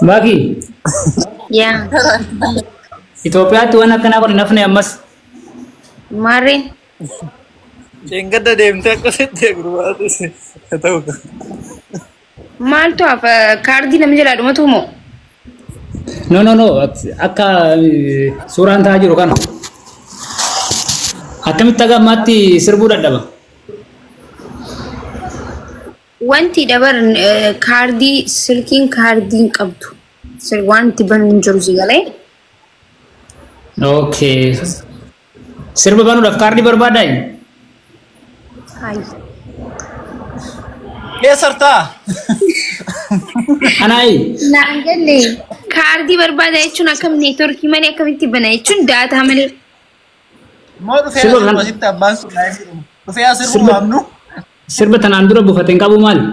Maki Yaa. Itoophiyaatti waan akkanaa kun hin hafne ammas. Maarreen. Ceengadda deemtee akkasitti gurbaatis ta'u. Maaltu hafa kaardii namni jalaa dhumatu moo? No no no akka suuraan ta'aa jiru kana. Akkamitti haga ammaatti sirbuu dadhaba? Wanti dabar kaardii silkiin kaardii hin qabdu. Waan itti banu hin jiru si galee. Okay. Sirba banuudhaaf kaardii barbaadaa? Hayi. Keessartaa? Anaayi. Naan galle kaardii barbaada jechuun akkam neetworkii malee akkamitti bana jechuun daataa malee. Moo dhufee asirra asitti abbaan sun laayifii dhumu. Dhufee asirra waamnu. Sirba tanaan dura buufate hin qabu maali?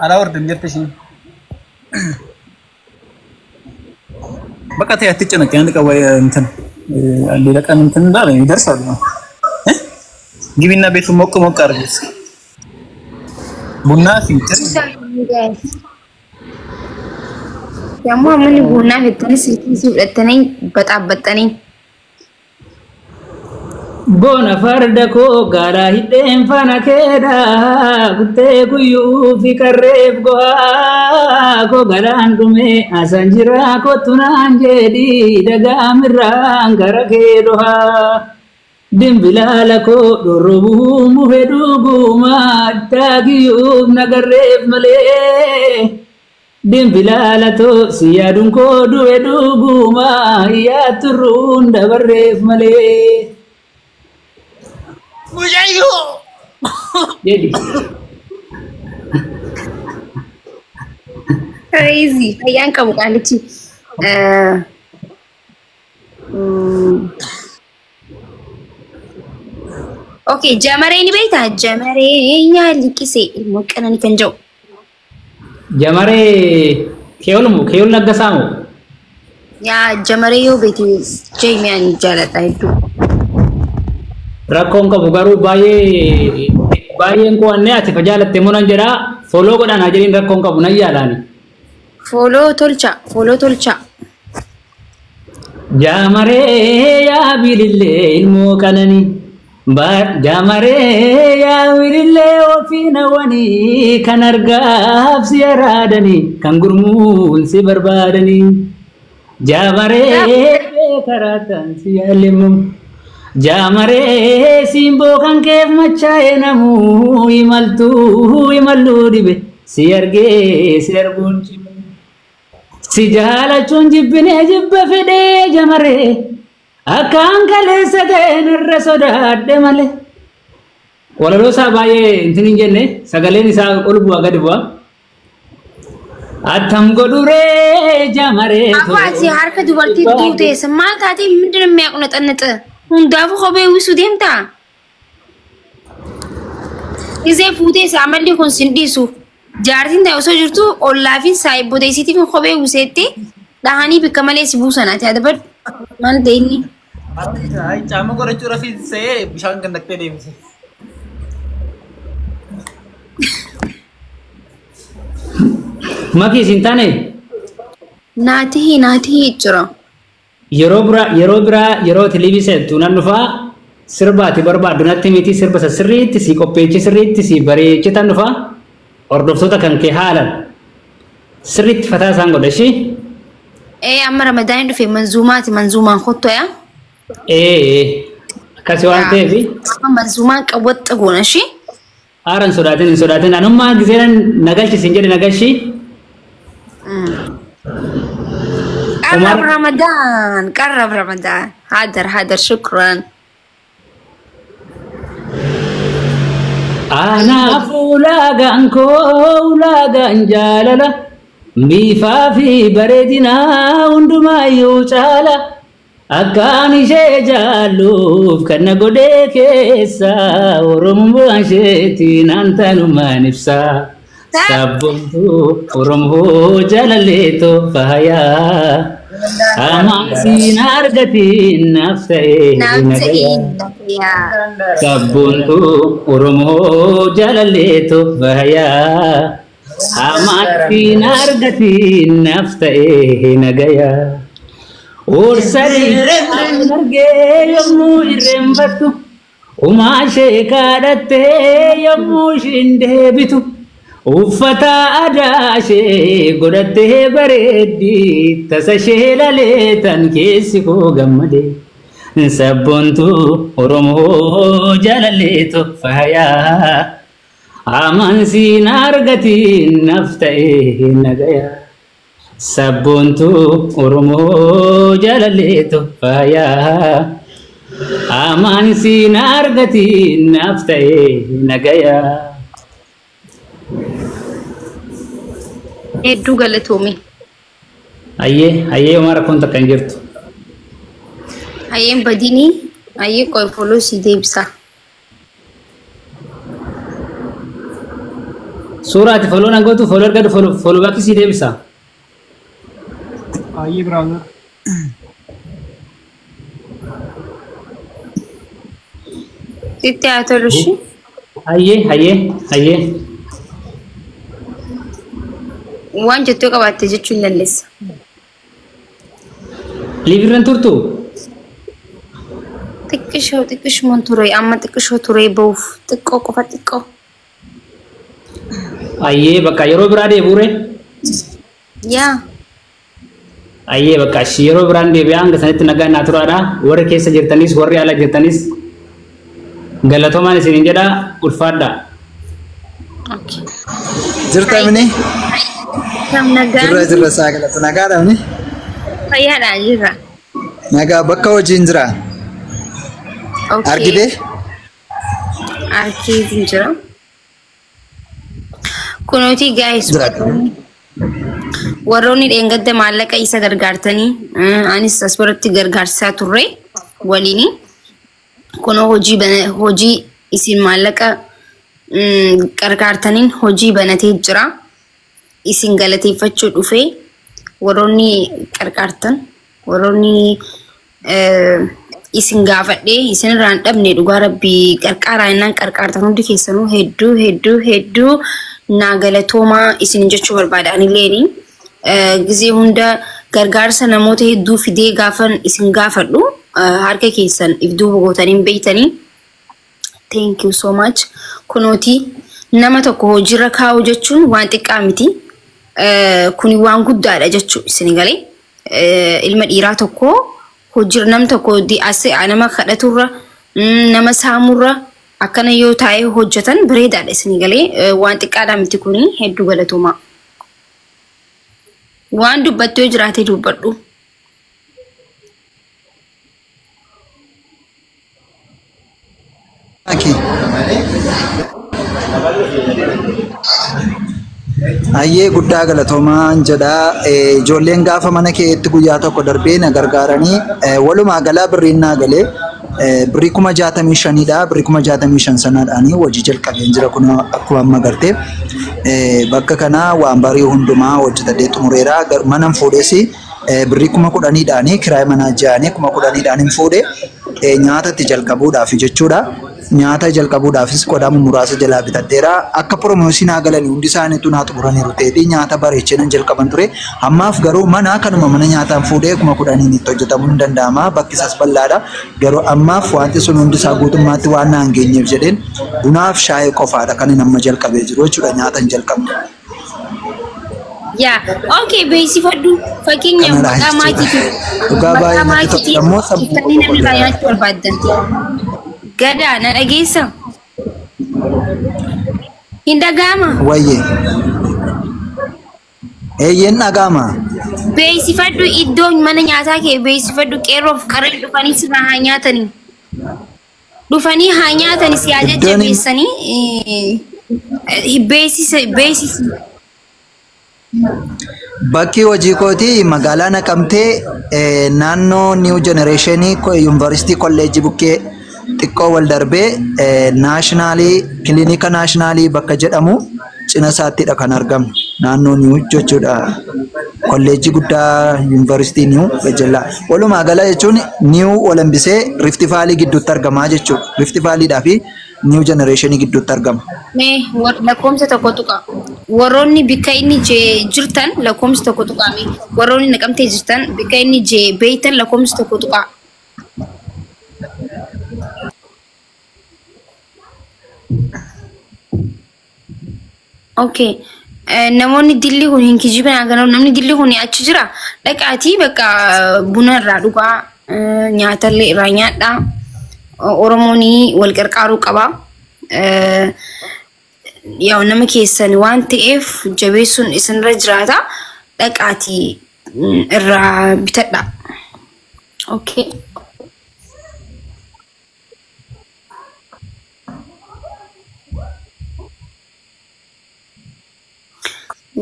Alaa hordan jette ishiin. በቃ ተይ አትጨነቂ። አንድ ቀን ወይ እንትን ሌላ ቀን እንትን እንዳለ ይደርሳል ነው። ግቢና ቤቱን ሞቅ ሞቅ አድርጊ እስኪ። ቡና ፊት Yommuu ammanni buunaa fettanii silkii si fudhattanii baxaabbattanii. Boona farda koo gaara hidheen faana keedha kuttee guyyuu fi qarreef go'aa koo galaan dhume asan jira kottu naan jedhi dagaamirraan gara kee dhohaa. Dimbilaala koo dhorrobuu mufe dhuguma daagiyyuuf nagarreef malee. Dimbilaala too si yaaduun koo du'e dhuguma yaa turruun dabarreef malee. Mucayyoo! Jedhi. Crazy. Fayyaan qabu qaalichi. Okay, jamaree ni beektaa? Jamaree yaa liqisee ilmoo qananii kan jedhu. Jamaree keewol moo keewol naggasaa moo? Yaa jamaree yoo beekte jeemiyaan jaaladha hedduu. Rakkoon qabu garuu baay'ee baay'een qo'annee ati fa jaalatte moo nan jedhaa foloo godhaan haa jedhiin rakkoon qabu nan yaalaani. Fooloo tolcha, fooloo tolcha. Jamaree yaa bilillee ilmoo qananii. Jamaree yaa bilillee ofii nawanii kan argaaf si araadanii kan gurmuun si barbaadanii. Jamaree karaa ta'an si yaalimu. Jamaree simboo kan keef machaa'e namuu imaltuu imalluu dhibe si argee si arguun cimu. Si jaalachuun jibbinee jibba fedhee jamaree akkaan kaleessa ta'e narra sodaadhe malee. Walaloo isaa baay'ee intin hin jenne sagaleen isaa ol bu'aa gadi bu'a. Attam godhuree jamaree. Abbaa ati harka dubartii duuteessa maal taatee ምንድን ነው የሚያቁነጠነጥ? Hundaafuu kophee uwwisuu deemtaa? Isee fuutee amalli kun sin dhiisu. Jaartiin ta'e osoo jirtu ollaa fi saayibboota isiitiif kophee uwwiseetti dhahanii bikka malee si buusan ati adabadhu. Maal ta'e inni? Caama godhachuu rafii se'ee bishaan kan dhaqxee deemse. Maki isin taane? Naatii naatii jira. Yeroo biraa yeroo tilibii seentu nan dhufaa sirba ati barbaaddu natti miti sirba isa sirriitti si qopheechi sirriitti si bareechitan dhufaa hordoftoota kan kee haalan sirriitti fataa isaan godha ishii. Ee amma Ramadaaniin dhufe manzuumaati manzuumaan kottu yaa. Ee akkasi waan ta'eef. Amma manzuumaan qawwaxxa goona ishii. Haara hin sodaatin hin sodaatin anummaa giseenan nagalchi sin jedhe nagalchi. قرب رمضان قرب رمضان حاضر حاضر شكرا. أنا فولاغان كولاغان جاللا ميفا في بردنا وندما يوچالا أكاني شي جالوف كنا قدي كيسا ورمو شيتي نانتانو ما نفسا سابونتو ورمو جلاليتو فهيا Hamaan siin argatiin naaf ta'ee Naaf nagaya. ta'e yaa. Sabboontu Oromoo jaalalleetu bahayaa. Hamaan siin argatiin naaf ta'ee nagaya. Ursadii argee yommuu irreenfattu, umaa ishee kadhattee yommuu ishiin deebitu, uffata aadaa ishee godhattee bareeddi, tasa ishee laleetan keessi koo gammade. Sabboontu Oromoo jaalalleetu faayaa. Hamaan siin argatiin naaf ta'ee nagayaa. Sabboontu Oromoo jaalalleetu faayaa. Hamaan siin argatiin naaf ta'ee nagayaa. Hedduu galatoomi. Ayyee ayyee, homaa rakkoon takka hin jirtu. Hayyeen badinii, hayyee qoy, follow si deebisa. Suuraa ati follow nan gootu, follow argadu, follow back si deebisa. Ayyee brother. Sitti haa tolu ishee. Ayyee ayyee ayyee. Waan jettoo qabaatte jechuu hin dandeessa. Live irran turtu? Xiqqishoo xiqqishuman ture, amma xiqqishoo ture bahuuf, xiqqoo qofa, xiqqoo. Ayyee, bakka yeroo biraa deebi'ure. Yaa. Ayyee, bakka ishii yeroo biraan deebi'aa, hanga sanitti nagaa naa turaadha. Warri keessa jirtanis, warri ala jirtanis, galatoomaan isiniin jedha, ulfaadha. Okay. Jirta mini? Kam nagaan? Jirra, jirra, saagalatu nagaadha mini? Fayyaadha, jirra. Nagaa, bakka hojiin jira. Okay. Argitee? Arkeetiin jira. Kunuuti guys. Jira. Warroonni dheengadda maallaqa isa gargaartanii, anis as biratti gargaarsaa turre waliini. Kunoo hojii hojii isin maallaqa gargaartaniin hojii banatee jira. Isin galateeffachuu dhufee, warroonni gargaartan, warroonni isin gaafadhee isin irraa hin dhabne, dhugaa rabbii qarqaaraa innaan qarqaartan, hundi keessanuu hedduu hedduu hedduu naa galatoomaa isin jechuu barbaada. Anileeni gizee hunda gargaarsa namoota hedduu fidee gaafan isin gaafadhu, harka keessan if duuba gootanii hin beektanii. Thank you so much. Kunooti nama tokko hojiirra kaa'uu jechuun waan xiqqaa miti. Kuni waan guddaadha jechuu isin galee. Ilma dhiiraa tokko hojiirra, nam tokko as nama kadhaturra, nama saamurra akkana yoo taa'ee hojjetan bareedaadha isin galee. Waan xiqqaadha miti kuni, hedduu galatoomaa. Waan dubbattu yoo jiraate dubbadhu. Aki. Ayyee, guddaa galatoomaan jedha. Ijoolleen gaafa mana keetti guyyaa tokko darbee na gargaaranii, walumaa galaa birriin naa galee birrii 65,000dha. Birrii 65,000 sanaadhaanii hojii jalqabeen jira, kun akkuma amma gartee. Bakka kana waan barii hundumaa hojjetadhee xumureera. Manan fuudhes birrii 10,000dhaanii, kiraayii manaa ja'anii 10,000dhaan hin fuudhe, nyaata itti jalqabuudhaaf jechuudha. Nyaata jalqabuudhaafis qodaa muraasa jalaa bitadheera. Akka promotion naa galanii hundi isaaniitu naa xumuraniiru ta'eeti nyaata bareechee nan jalqaban ture. Ammaaf garuu mana kanuma mana nyaataan fuudhee 10,000n itti hojjetamuu hin danda'ama. Bakki isaas bal'aadha. Garuu ammaaf wanti sun hundi isaa guutummaatti waan naan geenyeef jedheen bunaaf shaayii qofaadha kan inni amma jalqabee jiru jechuudha, nyaata hin jalqabne. Yaa, okay, beeksifadhu. Fakkeenyaaf Kanadha maqaa jechuudha. maakiitiin. Dhugaa Maqaa baay'ee natti tola. maakiitiin Ammoo sammuu dhuftanii namni irraa qofa. nyaachuu barbaaddan. Gadaa na dhageessa? Hin dhaga'ama? Wayyee. Eeyyeen, dhaga'ama. Beeksifadhu, iddoo mana nyaataa kee beeksifadhu, qeerroof qarreen dhufanii sirraa haa nyaatanii. Dhufanii haa nyaatanii, si haa Iddoon jajjabeessanii, beeksisa beeksisi. Bakki hojii kootii magaalaa Naqamtee, naannoo New Generation Yuunivarsiitii Kolleejjii bukkee xiqqoo wal darbee, naashinaalii kiliinika naashinaalii bakka jedhamu cina isaattidha kan argamu, naannoo New jechuudha. Kolleejjii guddaa yuunivarsiitii Niw Gajjallaa. Walumaa gala jechuun Niw Olambisee Rift Vaalii gidduutti argamaa jechuudha. Rift Vaaliidhaa fi Niw Jenereeshinii gidduutti argama. Mee lakkoomsa tokko tuqa. Warroonni bikka inni jee jirtan lakkoomsa tokko tuqaa mee. Warroonni Naqamtee jirtan bikka inni jee beeytan lakkoomsa tokko tuqaa. Okay. Namoonni dilli kun hin kijibinaa ganoo namni dilli kun achi jira. Dhaqaatii bakka buna irraa dhugaa, nyaatallee irraa nyaadhaa. Oromoon wal qarqaaruu qaba. Yaa nama keessan waan ta'eef jabeessuun isinirra jiraata. Dhaqaatii irraa bitadha. Okay.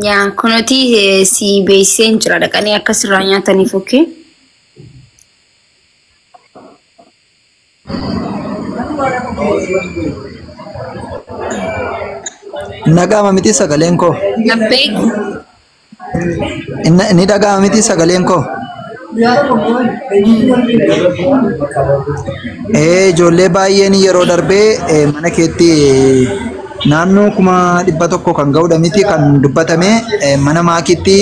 Yaa kunuti si beeksiseen jira dhaqanii akkas irraa nyaataniif, okay. Dhaga'ama miti sagaleen koo? Labbeek. Ni dhaga'ama miti sagaleen koo? Ijoollee baay'een yeroo darbee mana keetti naannoo 100,000 kan ga'udha miti kan dubbatame, mana maakitti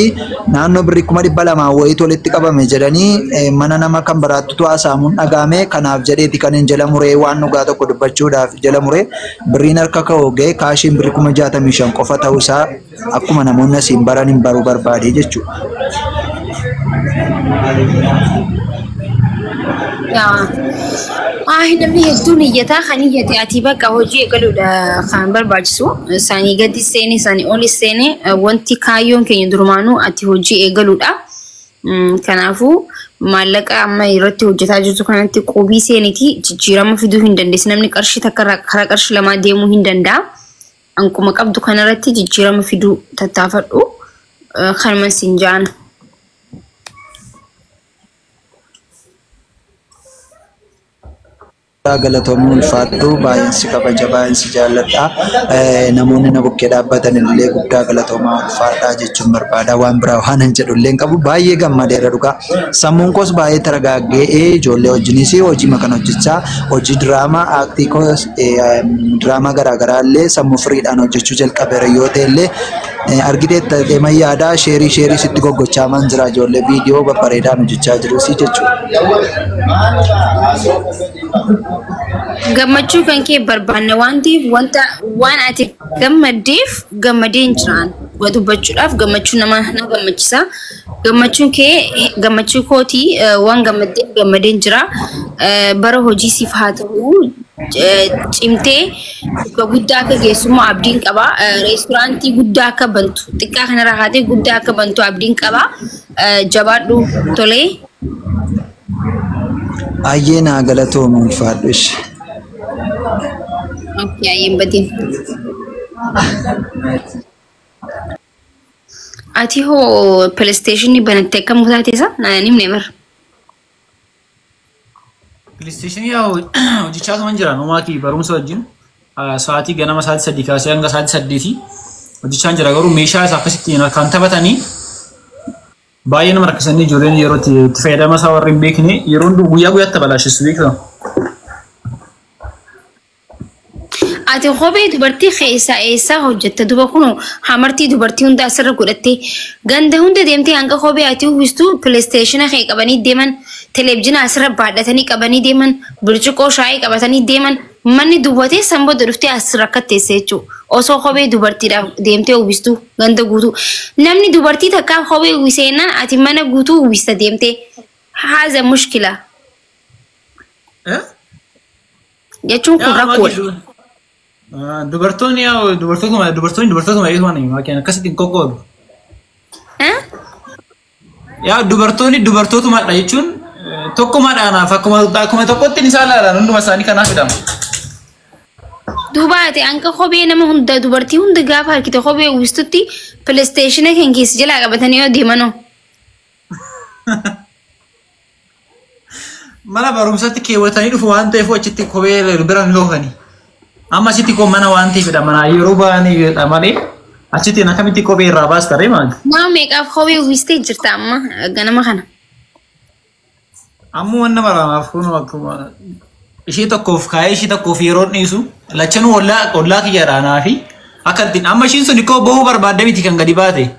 naannoo birrii 200,000 wayiitu walitti qabame jedhanii mana nama kan biraattu haasa'amuun dhaga'ame. Kanaaf jedheeti kan hin jala muree waan dhugaa tokko dubbachuudhaaf jala muree birriin harka ka'u ga'e kaashiin birrii 65,000 qofa ta'uusaa akkuma namoonni asiin baran hin baruu barbaade jechuudha. Yaa. Ah, namni hedduun iyyataa kan iyyate ati bakka hojii eegaluudha kan barbaachisu. Isaanii gadi seene, isaanii oli seene, wanti kaayyoon keenya durumaanuu ati hojii eegaluudha. Kanaafuu maallaqa amma irratti hojjetaa jirtu kanatti qubii seeniti jijjiirama fiduu hin dandeessi. Namni qarshii takka irraa karaa qarshii lamaa deemuu hin danda'a. Anquma qabdu kanarratti jijjiirama fiduu tattaafadhu. Kanuma siin jaan. Galatoomii, ulfaadhu, baay'een si kabaja, baay'een si jaalladha. Namoonni na bukkee dhaabbatan illee guddaa galatoomaa, ulfaadhaa jechuun barbaada. Waan biraa waan hin jedhu illee hin qabu. Baay'ee gammadeera dhugaa. Sammuun koos baay'ee targaagga'ee ijoollee wajjinis hojii kana hojjechaa, hojii diraamaa aaktii koos diraamaa garaagaraa illee sammuu firiidhaan hojjechuu jalqabeera yoo ta'e illee argiteetta deeman yaadaa sheerii sheerii sitti goggochaa man jira, ijoollee viidiyoo babbareedaan hojjechaa jirus jechuudha. Gammachuu kan kee barbaanne waan ta'eef, wanta waan ati gammaddeef gammadeen jiraan. Dhugaa dubbachuudhaaf gammachuu nama na gammachisa. Gammachuun kee gammachuu kootii, waan gammaddeef gammadeen jira. Bara hojii siif haa ta'u, cimtee bakka guddaa akka geessummaa abdiin qaba. Reesturaantii guddaa akka bantu, xiqqaa kanarraa haatee guddaa akka bantu abdiin qaba. Jabaadhu, tolee. Baay'ee naa galatoomu, ulfaadhu ishee. Okay, ayyeen badin. Ati hoo PlayStation banattee akkam taate isa? Naan himne bar. PlayStation yaa hojjechaa tuman jira numaaki barumsa wajjin sa'aatii ganama sa'aatii 3 kaasee hanga sa'aatii 8 hojjechaa jira, garuu meeshaa isaa akkasitti kan taphatanii baay'ee nama rakkisanii ijoolleen yeroo itti fayyadama isaa warri hin beekne yeroo hundu guyyaa guyyaatti balaasessu beektaa. Ati kophee dubartii keessaa eessaa hojjetta? Duba kun hamartii dubartii hunda asirra godhattee ganda hunda deemtee hanga kophee ati uwwistu PlayStation kee qabanii deeman, televezyiina asirra baadhatanii qabanii deeman, burcuqqoo shaayii qabatanii deeman, manni duwwatee san booda dhuftee as rakkatteesse jechuudha. Osoo kophee dubartiidhaaf deemtee uwwistu ganda guutuu. Namni dubartii takkaaf kophee uwwiseennan ati mana guutuu uwwista deemtee. Haaza mushkila jechuun kun rakkoodha. Dubartoonni yaa dubartootuma dubartoonni dubartootuma eegumaan maakeen akkasitti hin qoqqoodu. Yaa dubartoonni dubartootumadha jechuun tokkumadha anaaf akkuma tokkotti isaan ilaalan hunduma isaanii kanaaf jedhama. Duuba ati hanga kophee nama hunda dubartii hunda gaafa harkite kophee uwwistutti PlayStation kan keessa jalaa qabatanii yoo deemanoo. Mana barumsaatti keewwatanii dhufu waan ta'eef achitti kophee bira hin loofani. Amma asitti koo mana waan ta'eefidha, mana yeroo ba'anii malee Achitti akkamitti kophee irraa baasta ree maali? Nama meeqaaf kophee uwwistee jirta amma ganama kana? Ammoo wanna maraamaaf kun akkuma ishee tokkoof kaayee ishee tokkoof yeroo dhiisu lachanuu ollaa kiyyaadha anaa fi akka ittiin amma ishiin sun ikkoo bahuu barbaadde miti kan gadi baate.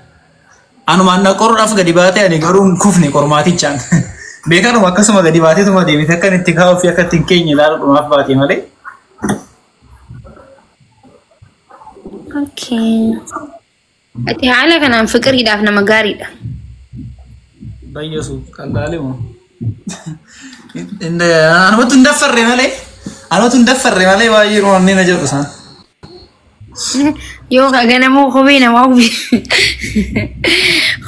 Anumaan na qoruudhaaf gadi baate ani garuu hin kufne qormaatichaan. Beekanuma akkasuma gadi baateetuma deebite akka itti kaa'uu fi akka ittiin keenye ilaaluudhumaaf baate malee. Okay. Ati haala kanaan fiqiriidhaaf nama gaariidha. Bayyasu qal'aalee moo? Anumatu hin daffarre malee. Anumatu hin daffarre malee baay'ee wanni na jedhu isaan. Yoo ganamoo kophee namaa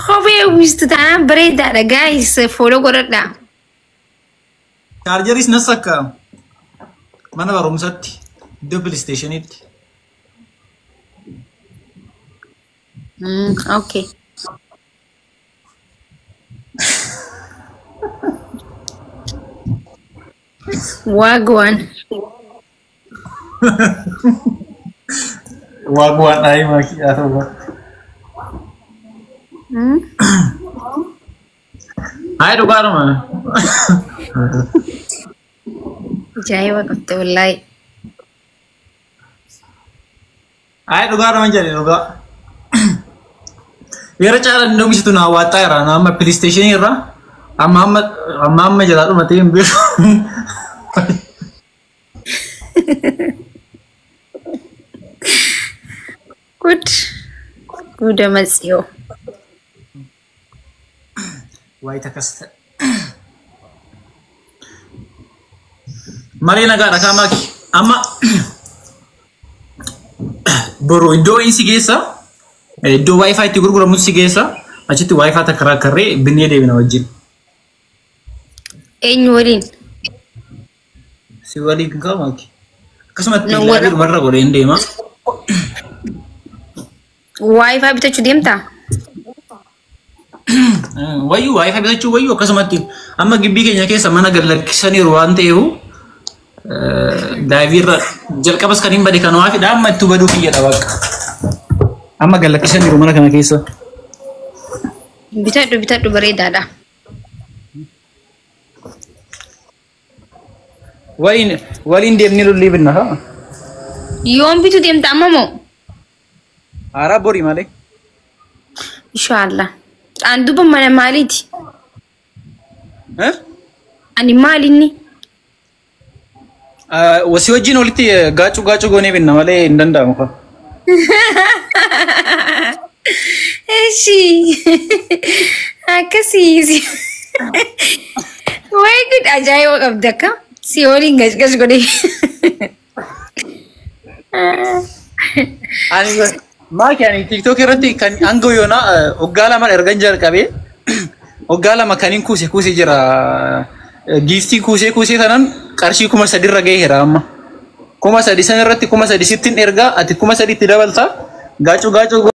kophee uwwistu taanaan bareedaadha guys follow godhadhaa. Chaarjeris nas akka mana barumsaatti iddoo PlayStationitti. Okay. Wagwan. Wagwan dhaayii maakii haa ta'u. Hayi dhugaadhuma. Ajaa'iba qabde wallaahi. Hayi dhugaadhuma jedhe dhugaa. Yeroo caalaa inni oomishatu naa waaxxaa jira. Amma PlayStation irraa amma amma jalaa dhumatee hin beeku. Good. Good matsiyoo. Waayit akkas ta'e. Malee nagaadha kaamaaki. Amma boru iddoo inni si geessa iddoo wifi itti gurguramu si geessa achitti wifi takka karree binnee deebina wajjin. Eenyu waliin? Si waliin kaamaaki. Akkasumatti ilaalii dhumarra godhee hin deema. Wifi bitachuu deemtaa? Wayyuu wifi bitachuu wayyuu akkasumatti amma gibbii keenya keessa mana gad lakkisaniiru waan ta'eef daayiviirra jalqabas kan hin bade kan waa fidha amma itti baduu kiyyadha bakka. Amma gad lakkisaniiru mana kana keessa. Bitadhu bitadhu bareedaadha. Waliin deemnee lollee binna haa. Yoom bitu deemta amma moo? Haaraa borii malee. Inshaallah. An duba mana maaliiti? Ani maalinni? Wasii wajjin walitti gaacuu gaacuu goonee binna malee hin danda'amu kaa. Eshi. Akkasii. Wayi gud ajaa'iba qabda akka si waliin gashgash godhee. Ani maaki ani TikTok irratti kan hanga yoonaa waggaa lama ergan jalqabee waggaa lama kan hin kuuse kuuse jira. Giiftii kuusee kuusee tanan qarshii 3,000 irra gaheera amma. 3,000 san irratti 3,000 sittin ergaa ati 3,000 itti dabalta gaacuu gaacuu.